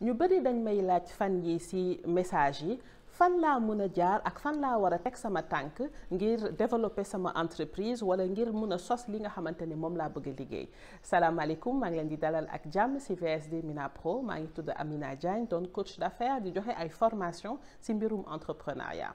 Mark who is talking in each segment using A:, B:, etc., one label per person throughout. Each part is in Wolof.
A: ñu bari dañ may laaj fan yi ci message yi fan laa mën a jaar ak fan laa war a teg sama tànk ngir développer sama entreprise wala ngir mën a sos li nga xamante ne moom laa bëgg a liggéey. salaamaaleykum, maa ngi leen di dalal ak jàmm ci VSD Mina Pro. maa ngi tudd Amina Diagne, doon coach d'affaires di joxe ay formation ci mbirum entrepreneuriat.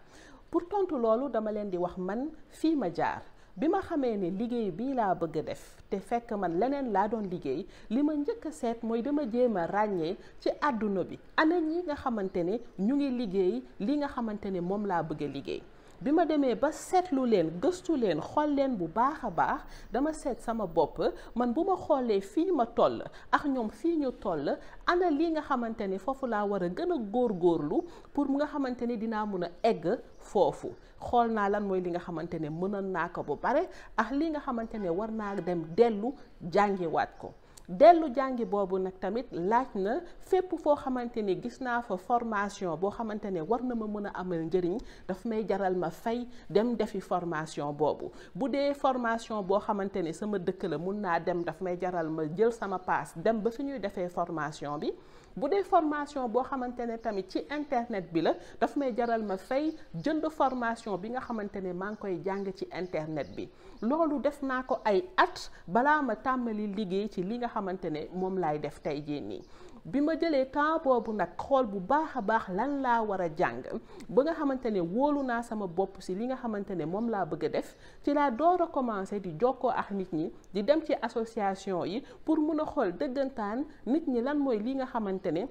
A: pour tontu loolu dama leen di wax man fii ma jaar. bi ma xamee ne liggéey bii laa bëgg a def te fekk man leneen laa doon liggéey li ma njëkk a seet mooy dama jéem a ràññee ci àdduna bi ana ñi nga xamante ne ñu ngi liggéey li nga xamante ne moom laa bëgg a liggéey. bi ma demee ba seetlu leen gëstu leen xool leen bu baax a baax dama seet sama bopp man bu ma xoolee fii ma toll ak ñoom fii ñu toll ana lii nga xamante ne foofu laa war a gën a góorgóorlu pour mu nga xamante ne dinaa mun a egg foofu. xool naa lan mooy li nga xamante ne mënoon naa ko bu bare ak li nga xamante ne war naa dem dellu jàngiwaat ko. dellu jàngi boobu nag tamit laaj na fépp foo xamante ne gis naa fa formation boo xamante ne war na ma mën a amal njëriñ daf may jaral ma fay dem defi formation boobu. bu dee formation boo xamante ne sama dëkk la mun naa dem daf may jaral ma jël sama paas dem ba fi ñuy defee formation bi. bu dee formation boo xamante ne tamit ci internet bi la daf may jaral ma fay jënd formation bi nga xamante ne maa ngi koy jàng ci internet bi. loolu def naa ko ay at balaa ma tàmmali liggéey ci li nga xamante ne moom laay def tey jii nii. bi ma jëlee temps boobu nag xool bu baax a baax lan laa war a jàng ba nga xamante ne wóolu naa sama bopp si li nga xamante ne moom laa bëgg a def ci laa door a commencé di jokkoo ak nit ñi di dem ci association yi pour mun a xool dëggantaan nit ñi lan mooy li nga xamante ne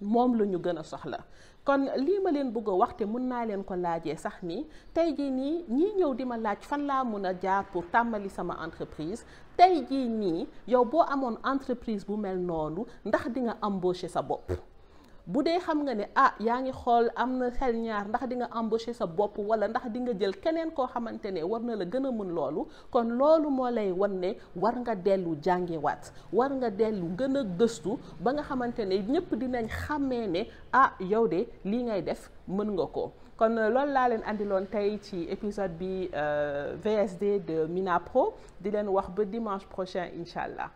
A: moom la ñu gën a soxla. kon lii ma leen bëgg a wax te mën naa leen ko laajee sax nii tey jii nii ñii ñëw di ma laaj fan laa mun a jaar pour tàmbali sama entreprise tey jii nii yow boo amoon entreprise bu mel noonu ndax di nga embaucher sa bopp. bu dee xam nga ne yaa ngi xool am na xel ñaar ndax di nga embaucher sa bopp wala ndax di nga jël keneen koo xamante ne war na la gën a mën loolu kon loolu moo lay wan ne war nga dellu jàngiwaat war nga dellu gën a gëstu ba nga xamante ne ñëpp dinañ xàmmee ne yow de lii ngay def mën nga ko. kon loolu laa leen andiloon tey ci épisode bi VSD de Mina Pro di leen wax ba dimanche prochain incha allah.